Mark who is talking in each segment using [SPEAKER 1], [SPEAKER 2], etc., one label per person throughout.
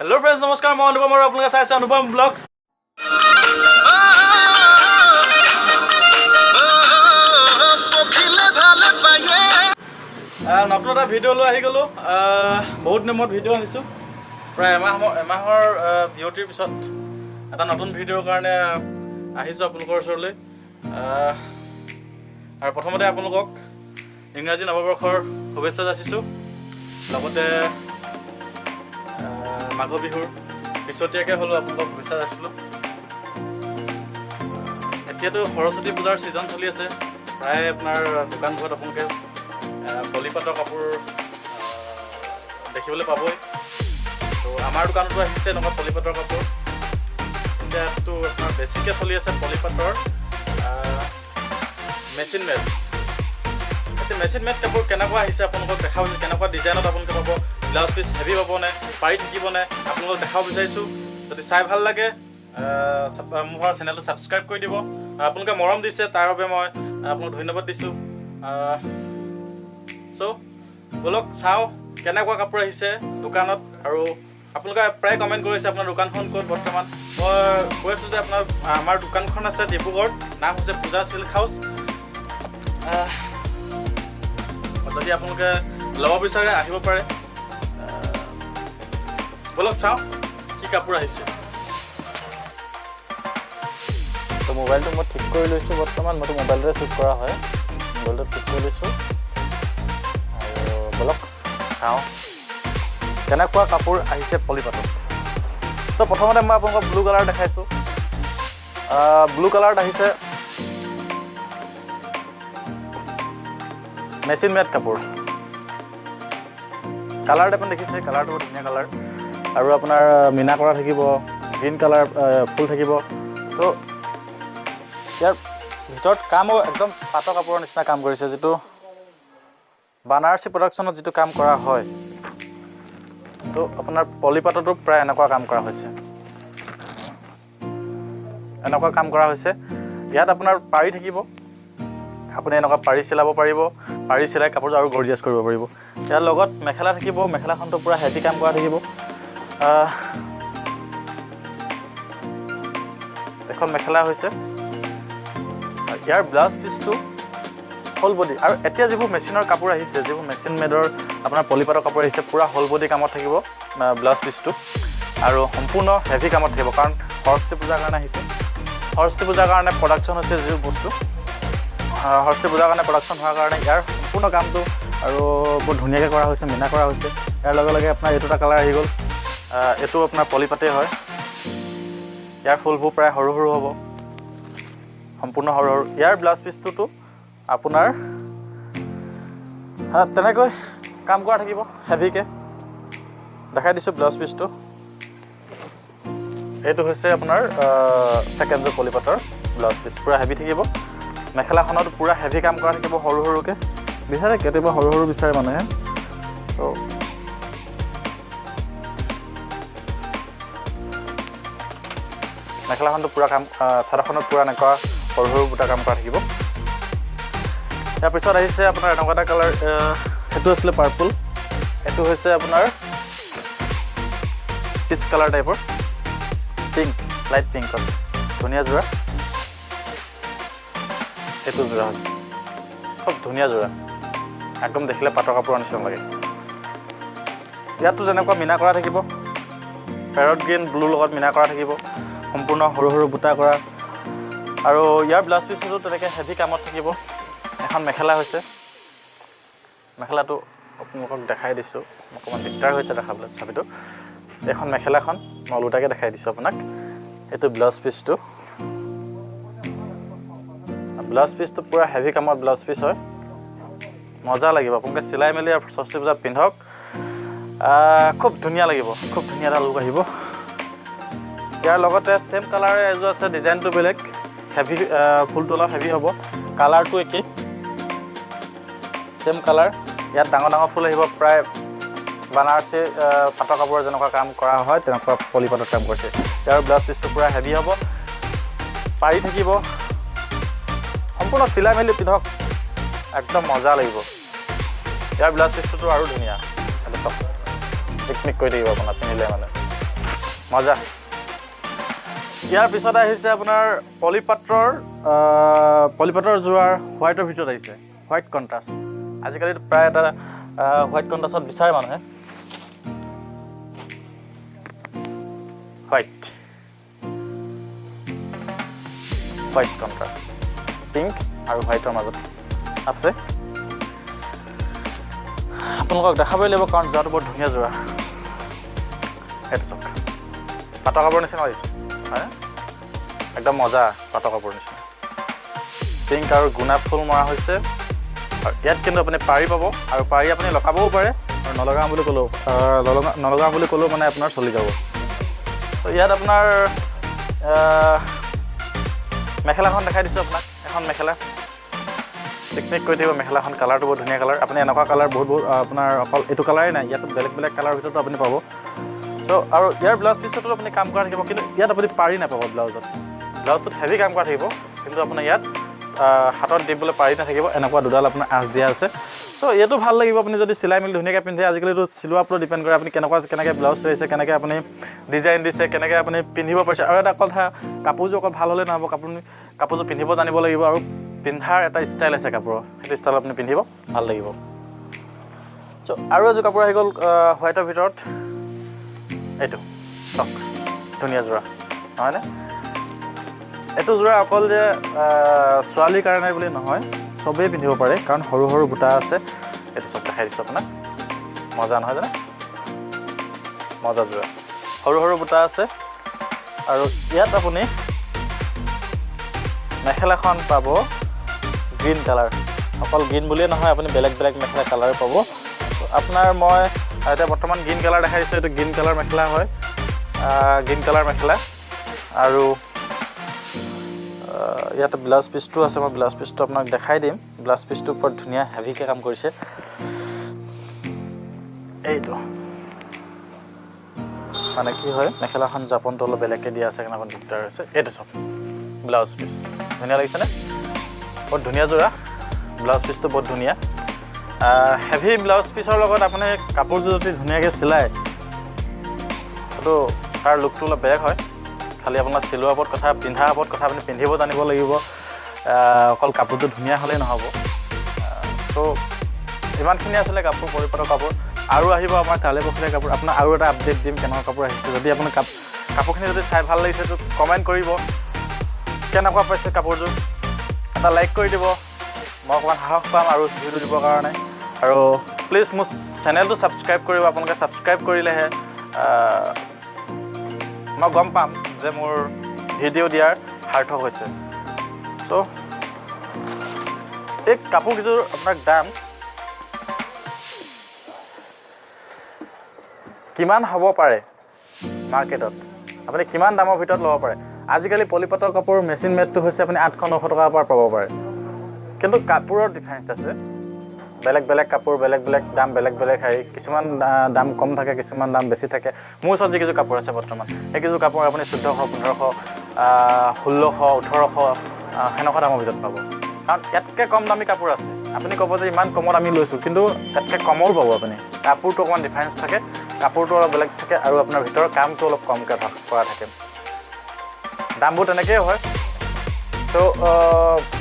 [SPEAKER 1] Hello' friends, নমস্কাৰ। মই অনুপম আৰু আপোনালোকে চাই আছে অনুপম ব্লগছ।
[SPEAKER 2] পখিলে ভালে পায়ে।
[SPEAKER 1] নতুন এটা ভিডিঅ' লৈ আহি গ'লোঁ। বহুত দিনৰ মূৰত ভিডিঅ' আনিছোঁ। প্ৰায় এমাহৰ বিৰতিৰ পিছত এটা নতুন ভিডিঅ'ৰ কাৰণে আহিছোঁ আপোনালোকৰ ওচৰলৈ। আৰু প্ৰথমতে আপোনালোকক ইংৰাজী নৱবৰ্ষৰ শুভেচ্ছা যাচিছোঁ, লগতে মাঘ বিহুৰ পিছতীয়াকৈ হ'লেও আপোনালোকক শুভেচ্ছা যাচিলোঁ। এতিয়াতো সৰস্বতী পূজাৰ ছিজন চলি আছে। প্ৰায় আপোনাৰ দোকানবোৰত আপোনালোকে পলিপাটৰ কাপোৰ দেখিবলৈ পাবই। ত' আমাৰ দোকানতো আহিছে এনেকুৱা পলিপাটৰ কাপোৰ। এতিয়াতো আপোনাৰ বেছিকৈ চলি আছে পলিপাটৰ মেচিন মেড। এতিয়া মেচিন মেড কাপোৰ কেনেকুৱা আহিছে আপোনালোকক দেখাব বিচাৰিছোঁ। কেনেকুৱা ডিজাইনত আপোনালোকে পাব, ব্লাউজ পিচ হেভি পাবনে, পাৰি থাকিবনে, আপোনালোকক দেখাব বিচাৰিছোঁ। যদি চাই ভাল লাগে, মোৰ চেনেলটো ছাবস্ক্ৰাইব কৰি দিব। আৰু আপোনালোকে মৰম দিছে, তাৰ বাবে মই আপোনালোক ধন্যবাদ দিছোঁ। চ' ব'লক চাওঁ কেনেকুৱা কাপোৰ আহিছে দোকানত। আৰু আপোনালোকে প্ৰায় কমেণ্ট কৰিছে, আপোনাৰ দোকানখন ক'ত? বৰ্তমান মই কৈ আছোঁ যে আমাৰ দোকানখন আছে ডিব্ৰুগড়ত, নাম হৈছে পূজা চিল্ক হাউচ। যদি আপোনালোকে ল'ব বিচাৰে, আহিব পাৰে। ব'লক চাওঁ কি কাপোৰ আহিছে।
[SPEAKER 3] তো মোবাইলটো মই ঠিক কৰি লৈছোঁ। বৰ্তমান মইতো মোবাইলতে শ্বুট কৰা হয়। মোবাইলটো ঠিক কৰি লৈছোঁ আৰু ব'লক চাওঁ কেনেকুৱা কাপোৰ আহিছে পলিপাটত। তো প্ৰথমতে মই আপোনালোকক ব্লু কালাৰ দেখাইছোঁ। ব্লু কালাৰত আহিছে মেচিন মেড কাপোৰ। কালাৰটো আপুনি দেখিছে, কালাৰটো বৰ ধুনীয়া কালাৰ। আৰু আপোনাৰ মীনা কৰা থাকিব, গ্ৰীণ কালাৰ ফুল থাকিব। তো ইয়াৰ ভিতৰত কামো একদম পাটৰ কাপোৰৰ নিচিনা কাম কৰিছে। যিটো বানাৰসী প্ৰডাকশ্যনত যিটো কাম কৰা হয়, তো আপোনাৰ পলিপাটতো প্ৰায় এনেকুৱা কাম কৰা হৈছে, এনেকুৱা কাম কৰা হৈছে। ইয়াত আপোনাৰ পাৰি থাকিব। আপুনি এনেকুৱা পাৰি চিলাব পাৰিব। পাৰি চিলাই কাপোৰযোৰ আৰু গৰ্জিয়াছ কৰিব পাৰিব। ইয়াৰ লগত মেখেলা থাকিব। মেখেলাখনটো পূৰা হেভি কাম কৰা থাকিব। এখন মেখেলা হৈছে। ইয়াৰ ব্লাউজ পিচটো হোল বডি। আৰু এতিয়া যিবোৰ মেচিনৰ কাপোৰ আহিছে, যিবোৰ মেচিন মেডৰ আপোনাৰ পলিপাটৰ কাপোৰ আহিছে, পূৰা হোল বডি কামত থাকিব ব্লাউজ পিচটো আৰু সম্পূৰ্ণ হেভি কামত থাকিব, কাৰণ সৰস্বতী পূজাৰ কাৰণে আহিছে। সৰস্বতী পূজাৰ কাৰণে প্ৰডাকশ্যন হৈছে যিবোৰ বস্তু। সৰস্বতী পূজাৰ কাৰণে প্ৰডাকশ্যন হোৱাৰ কাৰণে ইয়াৰ সম্পূৰ্ণ কামটো আৰু বহুত ধুনীয়াকৈ কৰা হৈছে, মীনা কৰা হৈছে। ইয়াৰ লগে লগে আপোনাৰ এইটো এটা কালাৰ আহি গ'ল। এইটো আপোনাৰ পলিপাটেই হয়। ইয়াৰ ফুলবোৰ প্ৰায় সৰু সৰু হ'ব, সম্পূৰ্ণ সৰু সৰু। ইয়াৰ ব্লাউজ পিচটোতো আপোনাৰ তেনেকৈ কাম কৰা থাকিব হেভিকৈ। দেখাই দিছোঁ ব্লাউজ পিচটো। এইটো হৈছে আপোনাৰ ছেকেণ্ডযোৰ পলিপাটৰ ব্লাউজ পিচ, পূৰা হেভি থাকিব। মেখেলাখনত পূৰা হেভি কাম কৰা থাকিব। সৰু সৰুকৈ বিচাৰে, কেতিয়াবা সৰু সৰু বিচাৰে মানুহে। ত' মেখেলাখনটো পূৰা কাম, চাদৰখনত পূৰা এনেকুৱা সৰু সৰু বুটা কাম কৰা থাকিব। ইয়াৰ পিছত আহিছে আপোনাৰ এনেকুৱা এটা কালাৰ। সেইটো আছিলে পাৰ্পল, এইটো হৈছে আপোনাৰ পিচ কালাৰ টাইপৰ, পিংক, লাইট পিংকত ধুনীয়া যোৰা। এইটো যোৰা হৈছে খুব ধুনীয়া যোৰা, একদম দেখিলে পাটৰ কাপোৰৰ নিচিনা লাগে। ইয়াতো তেনেকুৱা মীনা কৰা থাকিব, পেৰট গ্ৰীণ ব্লুৰ লগত মীনা কৰা থাকিব, সম্পূৰ্ণ সৰু সৰু বুটা কৰা। আৰু ইয়াৰ ব্লাউজ পিচটোতো তেনেকৈ হেভি কামত থাকিব। এখন মেখেলা হৈছে। মেখেলাটো আপোনালোকক দেখাই দিছোঁ, অকণমান দিগদাৰ হৈছে দেখাবলৈ, তথাপিতো এইখন মেখেলাখন মই ওলোটাকৈ দেখাই দিছোঁ আপোনাক। এইটো ব্লাউজ পিচটো, ব্লাউজ পিচটো পূৰা হেভি কামৰ ব্লাউজ পিচ হয়। মজা লাগিব। আপোনালোকে চিলাই মেলি আৰু সৰস্বতী পূজাত পিন্ধক, খুব ধুনীয়া লাগিব, খুব ধুনীয়া এটা লুক আহিব। ইয়াৰ লগতে ছেম কালাৰে এযোৰ আছে, ডিজাইনটো বেলেগ, হেভি, ফুলটো অলপ হেভি হ'ব, কালাৰটো একেই, ছেম কালাৰ। ইয়াত ডাঙৰ ডাঙৰ ফুল আহিব। প্ৰায় বানাৰসী পাটৰ কাপোৰৰ যেনেকুৱা কাম কৰা হয়, তেনেকুৱা পলিপাটত কাম কৰিছে। ইয়াৰ ব্লাউজ পিচটো পূৰা হেভি হ'ব, পাৰি থাকিব। সম্পূৰ্ণ চিলাই মেলি পিন্ধক, একদম মজা লাগিব। ইয়াৰ ব্লাউজ পিচটোতো আৰু ধুনীয়া, এইটো চাওক, চিকমিক কৰি থাকিব আপোনাৰ পিন্ধিলে মানে। মজা। ইয়াৰ পিছত আহিছে আপোনাৰ পলিপাটৰ যোৰাৰ হোৱাইটৰ ভিতৰত আহিছে, হোৱাইট কণ্ট্ৰাষ্ট। আজিকালি প্ৰায় এটা হোৱাইট কণ্ট্ৰাষ্টত বিচাৰে মানুহে। হোৱাইট কণ্ট্ৰাষ্ট, পিংক আৰু হোৱাইটৰ মাজত আছে। আপোনালোকক দেখাবই লাগিব, কাৰণ যোৰাটো বৰ ধুনীয়া যোৰা। সেইটো চাওক, পাটৰ কাপোৰৰ নিচিনা লাগিছে, হয়নে? একদম মজা পাটৰ কাপোৰৰ নিচিনা। পিংক আৰু গুণা ফুল মৰা হৈছে। আৰু ইয়াত কিন্তু আপুনি পাৰি পাব, আৰু পাৰি আপুনি লগাবও পাৰে, আৰু নলগাওঁ বুলি ক'লেও মানে আপোনাৰ চলি যাব। ত' ইয়াত আপোনাৰ মেখেলাখন দেখাই দিছোঁ আপোনাক। এখন মেখেলা চিকমিক কৰি থাকিব মেখেলাখন। কালাৰটো বহুত ধুনীয়া কালাৰ। আপুনি এনেকুৱা কালাৰ বহুত বহুত আপোনাৰ অকল এইটো কালাৰেই নাই, ইয়াত বেলেগ বেলেগ কালাৰৰ ভিতৰতো আপুনি পাব। চ' আৰু ইয়াৰ ব্লাউজ পিছতো আপুনি কাম কৰা থাকিব, কিন্তু ইয়াত আপুনি পাৰি নাপাব ব্লাউজত। ব্লাউজটোত হেভি কাম কৰা থাকিব, কিন্তু আপোনাৰ ইয়াত হাতত দিবলৈ পাৰি নাথাকিব। এনেকুৱা দুডাল আপোনাৰ আঁচ দিয়া আছে। চ' ইয়াতো ভাল লাগিব আপুনি যদি চিলাই মেলি ধুনীয়াকৈ পিন্ধে। আজিকালিতো চিলোৱাৰ ওপৰত ডিপেণ্ড কৰে, আপুনি কেনেকৈ ব্লাউজ চিলাইছে, কেনেকৈ আপুনি ডিজাইন দিছে, কেনেকৈ আপুনি পিন্ধিব পাৰিছে। আৰু এটা কথা, কাপোৰযোৰ অকল ভাল হ'লে নহ'ব, কাপোৰযোৰ পিন্ধিব জানিব লাগিব, আৰু পিন্ধাৰ এটা ষ্টাইল আছে কাপোৰৰ, সেইটো ষ্টাইল আপুনি পিন্ধিব ভাল লাগিব। চ' আৰু এযোৰ কাপোৰ আহি গ'ল হোৱাইটৰ ভিতৰত। এইটো চাওক, ধুনীয়া যোৰা নহয়নে? এইটো যোৰা অকল যে ছোৱালীৰ কাৰণে বুলি নহয়, চবেই পিন্ধিব পাৰে, কাৰণ সৰু সৰু বুটা আছে। এইটো চব দেখাই দিছোঁ আপোনাক। মজা নহয় জানো? মজা যোৰা, সৰু সৰু বুটা আছে। আৰু ইয়াত আপুনি মেখেলাখন পাব গ্ৰীণ কালাৰ। অকল গ্ৰীণ বুলিয়ে নহয়, আপুনি বেলেগ বেলেগ মেখেলা কালাৰ পাব। আপোনাৰ মই এতিয়া বৰ্তমান গ্ৰীণ কালাৰ দেখাই দিছোঁ। এইটো গ্ৰীণ কালাৰ মেখেলা হয়, গ্ৰীণ কালাৰ মেখেলা। আৰু ইয়াতে ব্লাউজ পিচটো আছে, মই ব্লাউজ পিচটো আপোনাক দেখাই দিম। ব্লাউজ পিচটোৰ ওপৰত ধুনীয়া হেভিকৈ কাম কৰিছে। এইটো মানে কি হয়, মেখেলাখন জাপনটো অলপ বেলেগকৈ দিয়া আছে কাৰণে অকণ দিগদাৰ হৈছে। এইটো চাওক ব্লাউজ পিচ, ধুনীয়া লাগিছেনে? বহুত ধুনীয়া যোৰা, ব্লাউজ পিচটো বহুত ধুনীয়া। হেভি ব্লাউজ পিচৰ লগত আপুনি কাপোৰযোৰ যদি ধুনীয়াকৈ চিলায়, সেইটো তাৰ লুকটো অলপ বেলেগ হয়। খালি আপোনাৰ চিলোৱাৰ ওপৰত কথা, পিন্ধাৰ ওপৰত কথা, আপুনি পিন্ধিব জানিব লাগিব। অকল কাপোৰটো ধুনীয়া হ'লেই নহ'ব। ত' ইমানখিনি আছিলে কাপোৰ, পৰিপাটৰ কাপোৰ। আৰু আহিব আমাৰ কালি পৰহিলৈ কাপোৰ। আপোনাক আৰু এটা আপডেট দিম কেনেকুৱা কাপোৰ আহিছে। যদি আপুনি কাপোৰখিনি যদি চাই ভাল লাগিছে, তো কমেণ্ট কৰিব কেনেকুৱা পাইছে কাপোৰযোৰ। এটা লাইক কৰি দিব, মই অকণমান সাহস পাম আৰু ভিডিঅ'টো দিবৰ কাৰণে। আৰু প্লিজ মোৰ চেনেলটো ছাবস্ক্ৰাইব কৰিব। আপোনালোকে ছাবস্ক্ৰাইব কৰিলেহে মই গম পাম যে মোৰ ভিডিঅ' দিয়াৰ সাৰ্থক হৈছে। চ' এই কাপোৰকেইযোৰ আপোনাক দাম কিমান হ'ব পাৰে মাৰ্কেটত, আপুনি কিমান দামৰ ভিতৰত ল'ব পাৰে? আজিকালি পলিপাটৰ কাপোৰ মেচিন মেডটো হৈছে আপুনি 800-900 টকাৰ পৰা পাব পাৰে, কিন্তু কাপোৰৰ ডিফাৰেঞ্চ আছে। বেলেগ বেলেগ কাপোৰ, বেলেগ বেলেগ দাম, বেলেগ বেলেগ হেৰি। কিছুমান দাম কম থাকে, কিছুমান দাম বেছি থাকে। মোৰ ওচৰত যিকেইযোৰ কাপোৰ আছে বৰ্তমান, সেইকেইযোৰ কাপোৰ আপুনি 1400, 1500, 1600, 1800, সেনেকুৱা দামৰ ভিতৰত পাব। কাৰণ ইয়াতকৈ কম দামী কাপোৰ আছে। আপুনি ক'ব যে ইমান কমত আমি লৈছোঁ, কিন্তু ইয়াতকৈ কমৰো পাব আপুনি। কাপোৰটো অকণমান ডিফাৰেঞ্চ থাকে, কাপোৰটো অলপ বেলেগ থাকে, আৰু আপোনাৰ ভিতৰৰ কামটো অলপ কমকৈ কৰা থাকে। দামবোৰ তেনেকেই হয়। ত'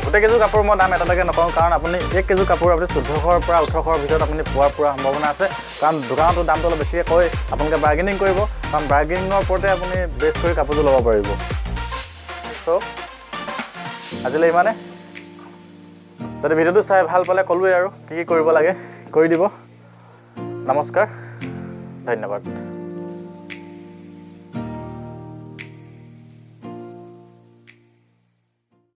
[SPEAKER 3] গোটেইকেইযোৰ কাপোৰ মই দাম এটালৈকে নকওঁ, কাৰণ আপুনি এই কেইযোৰ কাপোৰ আপুনি 1400ৰ পৰা 1800ৰ ভিতৰত আপুনি পোৱাৰ পূৰা সম্ভাৱনা আছে। কাৰণ দোকানতো দামটো অলপ বেছিকৈ কয়, আপোনালোকে বাৰ্গেনিং কৰিব, কাৰণ বাৰ্গেনিঙৰ ওপৰতে আপুনি বেছ কৰি কাপোৰযোৰ ল'ব পাৰিব। চ' আজিলৈ ইমানে। যদি ভিডিঅ'টো চাই ভাল পালে, ক'লোৱেই আৰু কি কি কৰিব লাগে, কৰি দিব। নমস্কাৰ, ধন্যবাদ।